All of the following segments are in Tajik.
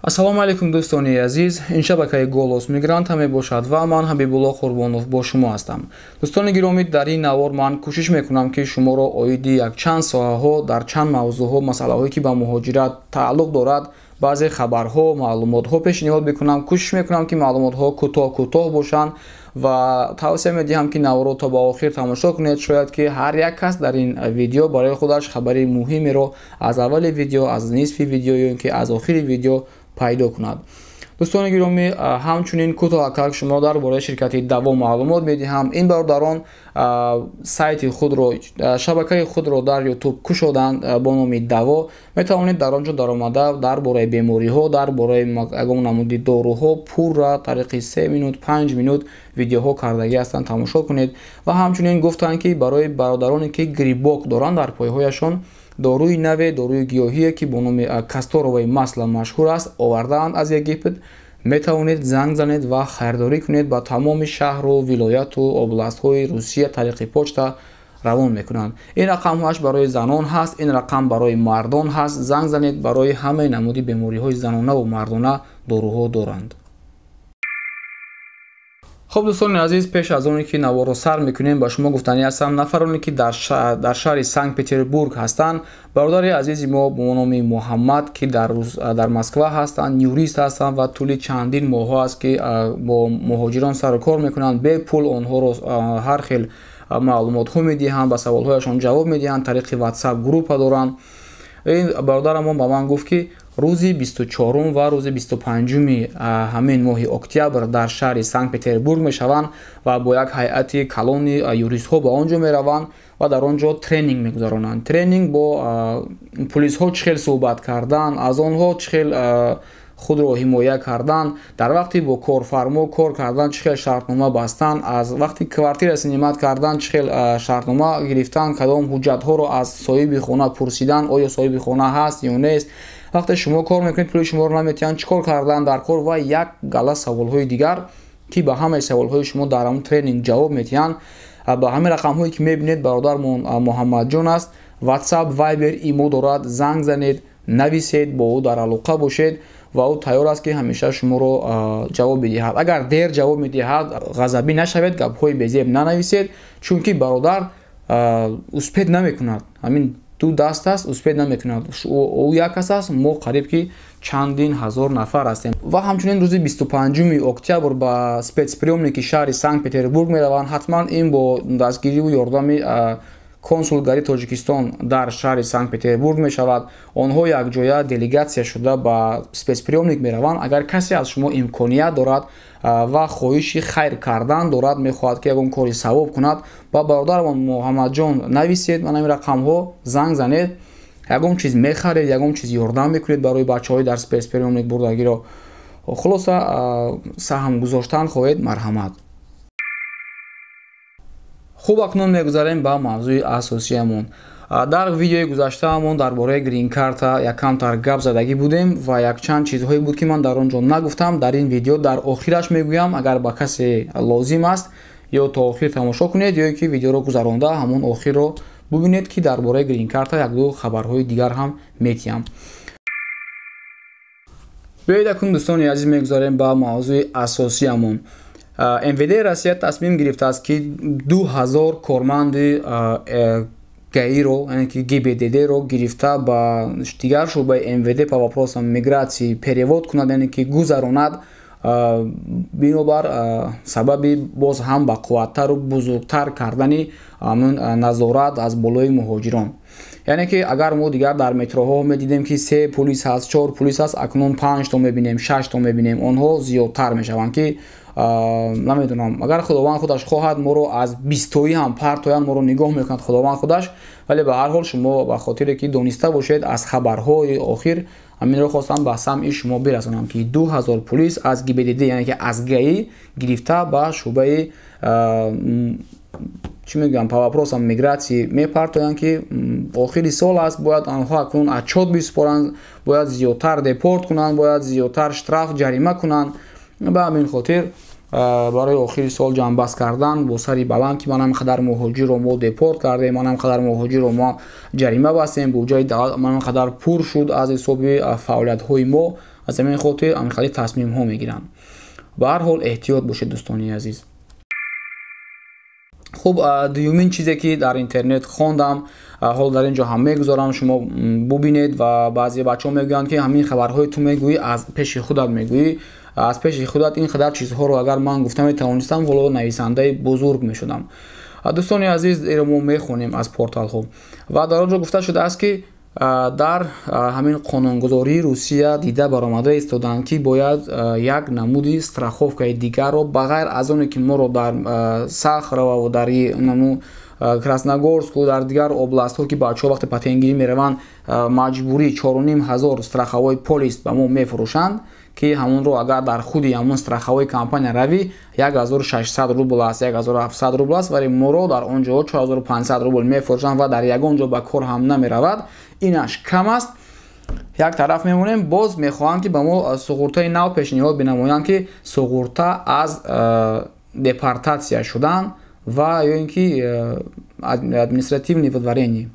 Ассалому алайкум, дӯстони азиз. Ин шабакаи «Голос мигранта» мебошад ва ман, Ҳабибулло Қурбонов, бо шумо ҳастам. Дӯстони гиромӣ, дар ин навор ман кӯшиш мекунам, ки шуморо оиди якчанд соҳаҳо, дар чанд мавзӯъҳо, масъалаҳое, ки ба муҳоҷират тааллуқ дорад, баъзе хабарҳо, маълумотҳо пешниҳод мекунам. Кӯшиш мекунам, ки маълумотҳо кӯтоҳ кӯтоҳ бошанд ва тавсия медиҳам, ки наворро то ба охир тамошо кунед. Шояд ки ҳар як кас дар ин видео барои худаш хабари муҳимеро аз аввали видео, аз нисфи видео ё ин ки аз охири видео пайдо кунад. Дӯстони гиромӣ, ҳамчунин кӯтоҳакак шумо дар бораи ширкати «Даво» маълумот медиҳам. Ин бародарон сайти худро, шабакаи худро дар Ютуб кушоданд бо номи «Даво». Метавонед дар он ҷо даромада, дар бораи бемориҳо, дар бораи ягон намуди доруҳо пурра тариқи 3 минут, 5 минут видеоҳо кардагӣ ҳастанд, тамошо кунед. Ва ҳамчунин гуфтанд, ки барои бародароне, ки грибок доранд дар пойҳояшон, доруи наве, доруи гиёҳие, ки бо номи касторовое масло машҳур аст, овардаанд аз Египет. Метавонед занг занед ва харидорӣ кунед. Ба тамоми шаҳру вилояту областҳои Русия тариқи почта равон мекунанд. Ин рақамҳоаш барои занон ҳаст, ин рақам барои мардон ҳаст. Занг занед, барои ҳамаи намуди бемориҳои занонаву мардона доруҳо доранд. Хуб, дӯстони азиз, пеш аз оне ки наворро сар мекунем, ба шумо гуфтанӣ ҳастам: нафароне, ки дар шаҳри Санкт Петербург ҳастанд, бародари азизи мо бо номи Муҳаммад, ки дар Москва ҳастанд, юрист ҳастанд ва тӯли чандин моҳҳо аст, ки бо муҳоҷирон сару кор мекунанд, бепул онҳоро ҳар хел маълумотҳо медиҳанд, ба саволҳояшон ҷавоб медиҳанд, тариқи WhatsApp группа доранд. Ин бародарамон ба ман гуфт, ки рӯзи 24-ум ва рӯзи 25-уми ҳамин моҳи октябр дар шаҳри Санкт Петербург мешаванд ва бо як ҳайати калони юристҳо ба он ҷо мераванд ва дар он ҷо тренинг мегузаронанд. Тренинг бо пулисҳо чӣ хел суҳбат кардан, аз онҳо чӣ хел худро ҳимоя кардан, дар вақти бо корфармо кор кардан чӣ хел шартнома бастан, аз вақти квартира снимать кардан чӣ хел шартнома гирифтан, кадом ҳуҷҷатҳоро аз соҳиби хона пурсидан, оё соҳиби хона ҳаст ё нест, вақте шумо кор мекунед, пули шуморо наметиҳанд, чӣ кор кардан дар кор ва як гала саволҳои дигар, ки ба ҳамаи саволҳои шумо дар ҳамон тренинг ҷавоб медиҳанд. Ба ҳамин рақамҳое, ки мебинед, бародармон Муҳаммадҷон аст, WhatsApp, Viber, имо дорад. Занг занед, нависед, бо ӯ дар алоқа бошед ва ӯ тайёр аст, ки ҳамеша шуморо ҷавоб бидиҳад. Агар дер ҷавоб медиҳад, ғазабӣ нашавед, гапҳои безеб нанависед, чунки бародар успеть намекунад. Ҳамин ду даст аст, успеть намекунад. Ӯ як кас аст, мо қариб ки чандин ҳазор нафар ҳастем. Ва ҳамчунин рӯзи 25-уми октябр ба спецприёмники шаҳри Санкт Петербург мераванд. Ҳатман ин бо дастгириву ёрдами консулгарии Тоҷикистон дар шаҳри Санкт Петербург мешавад. Онҳо якҷоя делегатсия шуда ба спецприёмник мераванд. Агар касе аз шумо имконият дорад ва хоҳиши хайр кардан дорад, мехоҳад, ки ягон кори савоб кунад, ба бародарамон Муҳаммадҷон нависед, ман ҳамин рақамҳо занг занед, ягон чиз мехаред, ягон чиз ёрдам мекунед барои бачаҳои дар спецприёмник бурдагиро. Хулоса, саҳм гузоштан хоҳед, марҳамат. Хуб, акнун мегузарем ба мавзӯи асосиямон. Дар видеои гузаштаамон дар бораи грин-карта якамтар гап задагӣ будем ва якчанд чизҳое буд, ки ман дар он ҷо нагуфтам. Дар ин видео дар охираш мегӯям. Агар ба касе лозим аст, ё то охир тамошо кунед, ё ки видеоро гузаронда ҳамон охирро бубинед, ки дар бораи грин-карта якду хабарҳои дигар ҳам метиҳам. Биёед акнун, дӯстони азиз, мегузарем ба мавзӯи асосиямон. МВД Россия тасмим гирифтааст, ки 2000 корманди ГАИ-ро, яъне ки ГИБДД-ро гирифта, ба дигар шӯъбаи МВД по вопросам миграции перевод кунад, яъне ки гузаронад, бинобар сабаби боз ҳам бақувваттару бузургтар кардани назорат аз болои муҳоҷирон. Яъне ки агар мо дигар дар метроҳо медидем, ки се пулис ҳаст, чор пулис ҳаст, акнун панҷто мебинем, шашто мебинем. Онҳо зиёдтар мешаванд, ки намедонам, агар Худованд худаш хоҳад, моро аз бистоӣ ҳам партоянд, моро нигоҳ мекунад Худованд худаш. Вале ба ҳар ҳол, шумо ба хотире ки дониста бошед аз хабарҳои охир, ҳаминро хостам ба самъи шумо бирасонам, ки 2000 пулис аз ГИБДД, яъне ки аз ГАИ гирифта, ба шӯъбаи, чӣ мегӯям, по вопросам миграции мепартоянд, ки охири сол аст, бояд онҳо акнун отчёт бисупоранд, бояд зиёдтар депорт кунанд, бояд зиёдтар штраф, ҷарима кунанд. Ба ҳамин хотир, барои охири сол ҷамъбаст кардан бо сари баланд, ки ман ҳам қадар муҳоҷирро мо депорт кардем, ман ҳам қадар муҳоҷирро мо ҷарима бастем, буҷаи давлат ман қадар пур шуд аз ҳисоби фаъолиятҳои мо. Аз ҳамин хотир ҳамин тасмимҳо мегиранд. Ба ҳар ҳол эҳтиёт бошед, дӯстони азиз. Хуб, дуюмин чизе ки дар интернет хондам, ҳол дар ин ҷо ҳам мегузорам, шумо бубинед. Ва баъзе бачаҳо мегӯянд, ки ҳамин хабарҳои ту мегӯӣ, аз пеши худат мегӯӣ, аз пеши худат. Ин қадар чизҳоро агар ман гуфта метавонистам, ҳоло нависандаи бузург мешудам. Дӯстони азиз, иро мо мехонем аз порталҳо ва дар он ҷо гуфта шудааст, ки дар ҳамин қонунгузории Русия дида баромада истоданд, ки бояд як намуди страховкаи дигарро ба ғайр аз оне ки моро дар Сахарово, дар Красногорску, дар дигар областҳо, ки бачаҳо вақте патентгирӣ мераванд, маҷбурӣ 4500 страховой полис ба мо мефурӯшанд, ки ҳамонро агар дар худи ҳамон страховой компания равӣ, 1600 рубл аст, 1700 рубл аст, вале моро дар он ҷо 4500 рубл мефурӯшанд ва дар ягон ҷо ба кор ҳам намеравад. Инаш кам аст, як тараф мемонем. Боз мехоҳанд, ки ба мо суғуртаи нав пешниҳод бинамоянд, ки суғурта аз депортатсия шудан ва ё ин ки административный выдворение.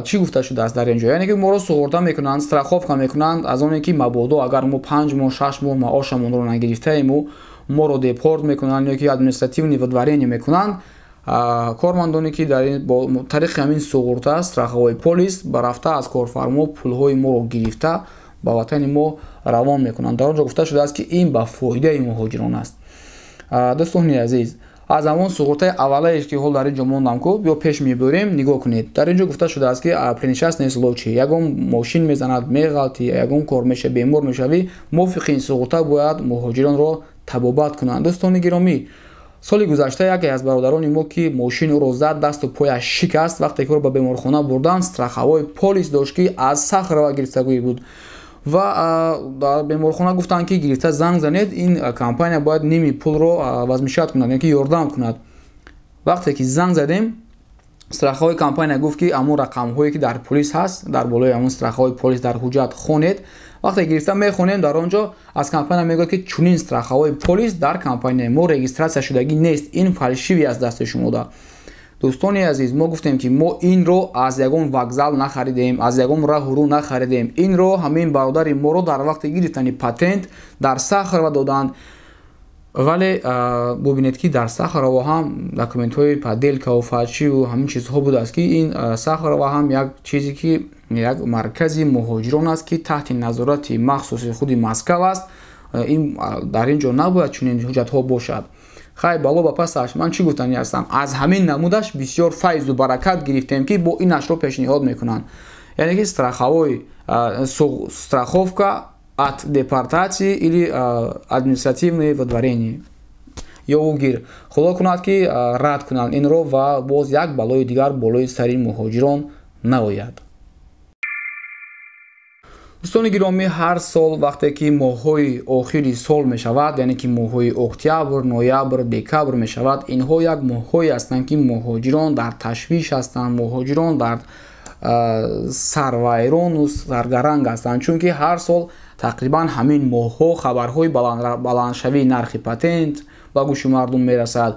Чӣ гуфта шудааст дар ин ҷо? Яъне ки моро суғурта мекунанд, страховка мекунанд аз оне ки мабодо агар мо 5 моҳ, 6 моҳ маошамонро нагирифтаему, моро депорт мекунанд ё ки административный выдворение мекунанд. Кормандоне ки дар бо тариқи ҳамин суғурта, страховой полис, рафта аз корфармо пулҳои моро гирифта, ба ватани мо равон мекунанд. Дар он ҷо гуфта шудааст, ки ин ба фоидаи муҳоҷирон аст. Дӯстони азиз, аз ҳамон суғуртаи аввалае ки ҳол дар ин ҷо мондам ку, ё пеш мебурем. Нигоҳ кунед, дар ин ҷо гуфта шудааст, ки при несчастный случай ягон мошин мезанад, меғалтӣ, ягон кор меша, бемор мешавӣ, мувофиқи ин суғурта бояд муҳоҷиронро табобат кунанд. Дӯстони гиромӣ, соли гузашта яке аз бародарони мо, ки мошин ӯро зад, дасту пояш шикаст, вақте ки ӯро ба беморхона бурданд, страховой полис дошт, ки аз Сахарова гирифтагӯӣ буд, ва дар беморхона гуфтанд, ки гирифта занг занед, ин компания бояд ними пулро возмещать кунад, яъне ки ёрдам кунад. Вақте ки занг задем, страховой компания гуфт, ки ҳамон рақамҳое ки дар полис ҳаст, дар болои ҳамон страховой полис дар ҳуҷҷат хонед. Вақте гирифта мехонем, дар он ҷо аз компания мегӯяд, ки чунин страховой полис дар компанияи мо регистрация шудагӣ нест, ин фальшивый аст дасти шумода. Дӯстони азиз, мо гуфтем, ки мо инро аз ягон вокзал нахаридем, аз ягон раҳу рӯ нахаридем. Инро ҳамин бародари моро дар вақти гирифтани патент дар Сахарова доданд. Вале бубинед, ки дар Сахарова ҳам документҳои подделкаву фальшиву ҳамин чизҳо будааст, ки ин Сахарова ҳам як чизе ки як маркази муҳоҷирон аст, ки таҳти назорати махсуси худи Москав аст. Ин дар ин ҷо набояд чунин ҳуҷҷатҳо бошад. Хай, бало ба пасаш. Ман чӣ гуфтанӣ ҳастам? Аз ҳамин намудаш бисёр файзу баракат гирифтем, ки бо инашро пешниҳод мекунанд, яъне ки страховой страховка от депортации или административное выдворение ё гир. Худо кунад, ки рад кунанд инро ва боз як балои дигар болои сари муҳоҷирон наояд. Дӯстони гиромӣ, ҳар сол вақте ки моҳҳои охири сол мешавад, яъне ки моҳҳои октябр, ноябр, декабр мешавад, инҳо як моҳҳое ҳастанд, ки муҳоҷирон дар ташвиш ҳастанд, муҳоҷирон дар сарвайрону саргаранг ҳастанд, чунки ҳар сол тақрибан ҳамин моҳҳо хабарҳои баландшавии нархи патент ба гӯши мардум мерасад.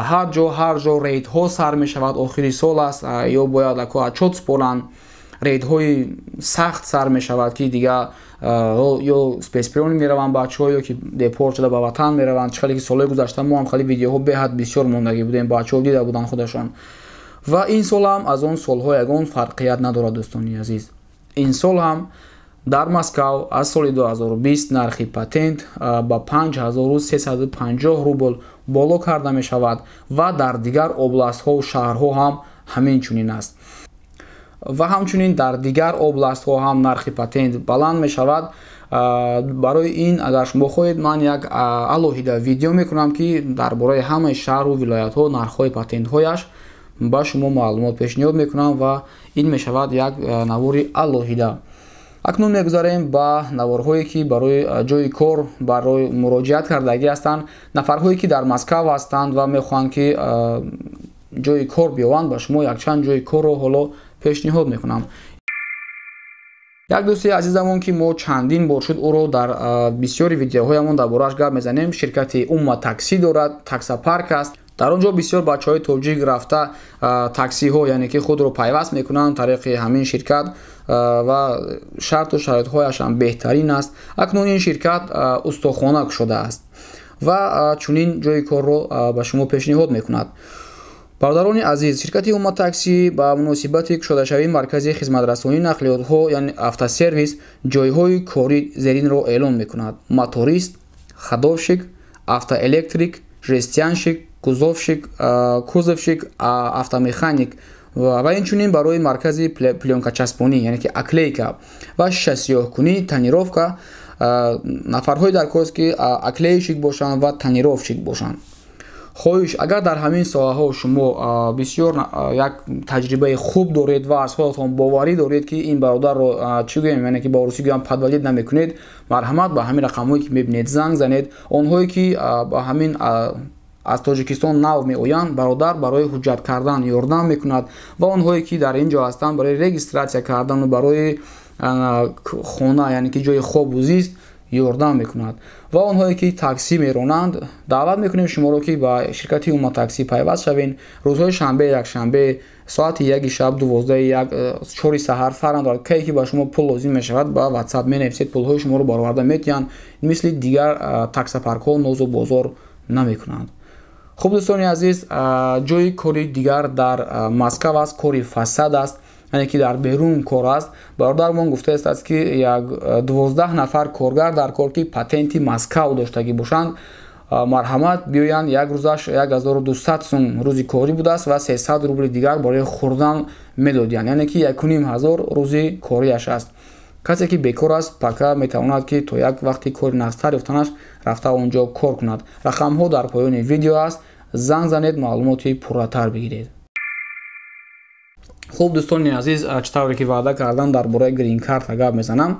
Ҳар ҷо, ҳар ҷо рейдҳо сар мешавад. Охири сол аст, ё бояд отчёт споранд, рейдҳои сахт сар мешавад, ки дигар ё спецприём мераванд бачаҳо, ё ки депорт шуда ба ватан мераванд. Чӣ хеле ки солҳои гузашта мо ҳам хеле видеоҳо беҳад бисёр мондагӣ будем, бачаҳо дида буданд худашон. Ва ин сол ҳам аз он солҳо ягон фарқият надорад. Дӯстони азиз, ин сол ҳам дар Москав аз соли 2020 нархи патент ба 5350 рубл боло карда мешавад ва дар дигар областҳову шаҳрҳо ҳам ҳамин чунин аст. Ва ҳамчунин дар дигар областҳо ҳам нархи патент баланд мешавад. Барои ин агар шумо хоҳед, ман як алоҳида видео мекунам, ки дар бораи ҳамаи шаҳру вилоятҳо нархҳои патентҳояш ба шумо маълумот пешниҳод мекунам ва ин мешавад як навори алоҳида. Акнун мегузарем ба наворҳое, ки барои ҷои кор барои муроҷиат кардагӣ ҳастанд. Нафарҳое ки дар Москав ҳастанд ва мехоҳанд, ки ҷои кор биёванд, ба шумо якчанд ҷои корро ҳоло пешниҳод мекунам. Як дӯсти азизамон, ки мо чандин бор шуд ӯро дар бисёри видеоҳоямон дар борааш гап мезанем, ширкати Умма Таксӣ дорад, таксопарк аст. Дар он ҷо бисёр бачаҳои тоҷик рафта таксиҳо, яъне ки худро пайваст мекунанд тариқи ҳамин ширкат ва шарту шароитҳояш ҳам беҳтарин аст. Акнун ин ширкат устохона кушодааст ва чунин ҷои корро ба шумо пешниҳод мекунад. Бародарони азиз, ширкати Умма Такси ба муносибати кушодашавии маркази хизматрасонии нақлиётҳо, яъне автосервис, ҷойҳои кори зеринро эълон мекунад: моторист, ходовщик, автоэлектрик, жестянщик, кузовщик, автомеханик ва инчунин барои маркази плёнкачаспонӣ, яъне ки оклейка ва шишасиёҳкунӣ, тонировка нафарҳои дар кор аст, ки оклейщик бошанд ва тонировщик бошанд. Хоҳиш, агар дар ҳамин соҳаҳо шумо бисёр як таҷрибаи хуб доред ва аз худатон боварӣ доред, ки ин бародарро, чӣ гӯем, яъне ки ба русӣ гӯям, подводить намекунед, марҳамат, ба ҳамин рақамҳое ки мебинед, занг занед. Онҳое ки ба ҳамин аз Тоҷикистон нав меоянд, бародар барои ҳуҷҷат кардан ёрдам мекунад ва онҳое ки дар ин ҷо ҳастанд, барои регистрация кардану барои хона, яъне ки ҷои хобу зист ёрдам мекунад. Ва онҳое ки таксӣ меронанд, даъват мекунем шуморо, ки ба ширкати Умма Таксӣ пайваст шавед. Рӯзҳои шанбе, якшанбе, соати 1 шаб, 12, 1, 4 саҳар, фарқ надорад, кае ки ба шумо пул лозим мешавад, ба WhatsApp менависед, пулҳои шуморо бароварда метиҳанд. Мисли дигар таксопаркҳо нозу бозор намекунанд. Хуб, дӯстони азиз, ҷои кори дигар дар Москав аст, кори фасад аст, яъне ки дар берун кор аст. Бародармон гуфтааст, ки як 12 нафар коргар дар кор, ки патенти Москав доштагӣ бошанд, марҳамат, биёянд. Як рӯзаш 1200 сум рӯзи корӣ будааст ва 300 рубли дигар барои хӯрдан медодиянд, яъне ки 1500 рӯзи кориаш аст. Касе ки бекор аст, пока метавонад, ки то як вақти кори нағзтар ёфтанаш рафта он ҷо кор кунад. Рақамҳо дар поёни видео аст, занг занед, маълумоти пурратар бигиред. Хуб, дӯстони азиз, чӣ тавре ки ваъда кардан, дар бораи грин-карта гап мезанам.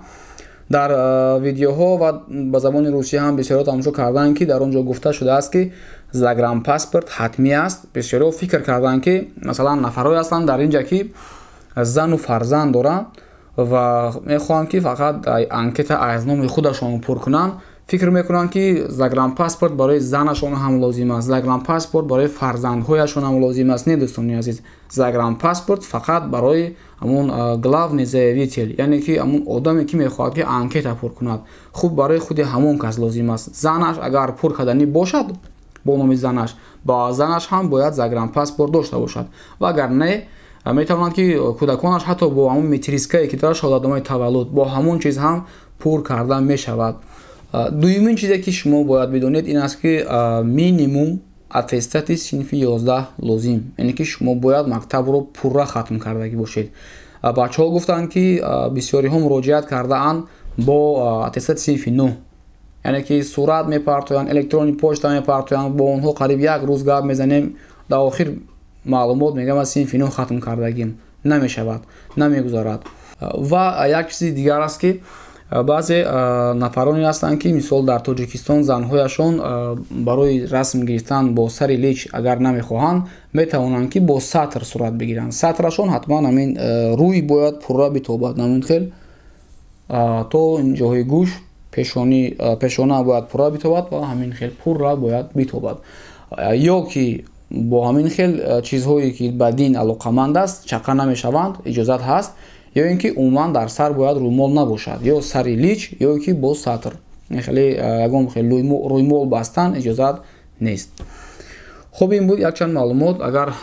Дар видеоҳо ва ба забони русӣ ҳам бисёриҳо тамошо карданд, ки дар он ҷо гуфта шудааст, ки загранпаспорт ҳатмӣ аст. Бисёриҳо фикр карданд, ки масалан нафарҳое ҳастанд дар ин ҷа, ки зану фарзанд доранд ва мехоҳанд, ки фақат анкета аз номи худашон пур кунанд. Фикр мекунанд, ки загранпаспорт барои занашон ҳам лозим аст, загранпаспорт барои фарзандҳояшон ҳам лозим аст. Не, дӯстони азиз, загранпаспорт фақат барои ҳамун главный заявитель, яъне ки ҳамун одаме, ки мехоҳад, ки анкета пур кунад, хуб, барои худи ҳамон кас лозим аст. Занаш агар пур карданӣ бошад бо номи занаш, ба занаш ҳам бояд загранпаспорт дошта бошад. Ва агар не, метавонад, ки кӯдаконаш ҳатто бо ҳамун метрискае, ки дорад, шаҳодатномаи таваллуд, бо ҳамун чиз ҳам пур карда мешавад. Дуюмин чизе, ки шумо бояд бидонед, ин аст, ки минимум аттестати синфи 11 лозим, яъне ки шумо бояд мактабро пурра хатм кардагӣ бошед. Бачаҳо гуфтанд, ки бисёриҳо муроҷиат кардаанд бо аттестати синфи 9, яъне ки сурат мепартоянд, электронный почта мепартоянд, бо онҳо қариб як рӯз гап мезанем, дар охир маълумот мегӯям, аз синфи 9 хатм кардагим, намешавад, намегузарад. Ва як чизи дигар аст, ки баъзе нафароне ҳастанд, ки мисол дар Тоҷикистон занҳояшон барои расм гирифтан бо сари лич агар намехоҳанд, метавонанд, ки бо сатр сурат бигиранд. Сатрашон ҳатман ҳамин рӯй бояд пурра битобад, намин хел то ҷоҳои гӯш, пешона бояд пурра битобад ва ҳамин хел пурра бояд битобад. Ё ки бо ҳамин хел чизҳое, ки ба дин алоқаманд аст, чақа намешаванд, иҷозат ҳаст. Ё ин ки умуман дар сар бояд рӯмол набошад, ё сари лич, ё ки бо сатр, хеле ягон хел рӯймол бастан иҷозат нест. Хуб, ин буд якчанд маълумот. Агар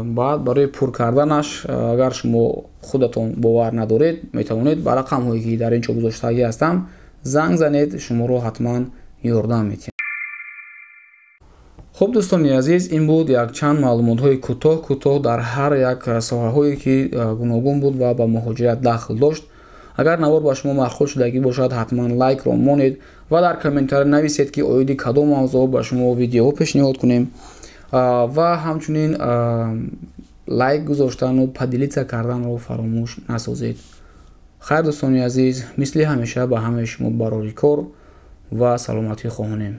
баъд барои пур карданаш, агар шумо худатон бовар надоред, метавонед ба рақамҳое, ки дар ин ҷо гузоштагӣ ҳастам, занг занед, шуморо ҳатман ёрдам метиҳам. Хуб, дӯстони азиз, ин буд якчанд маълумотҳои кӯтоҳ кӯтоҳ дар ҳар як соҳаҳое, ки гуногун буд ва ба муҳоҷират дахл дошт. Агар навор ба шумо маъқул шудагӣ бошад, ҳатман лайкро монед ва дар комментария нависед, ки оиди кадом мавзӯъ ба шумо видеоҳо пешниҳод кунем. Ва ҳамчунин лайк гузоштану поделиться карданро фаромӯш насозед. Хайр, дӯстони азиз, мисли ҳамеша ба ҳамаи шумо барори кор ва саломатӣ хоҳонем.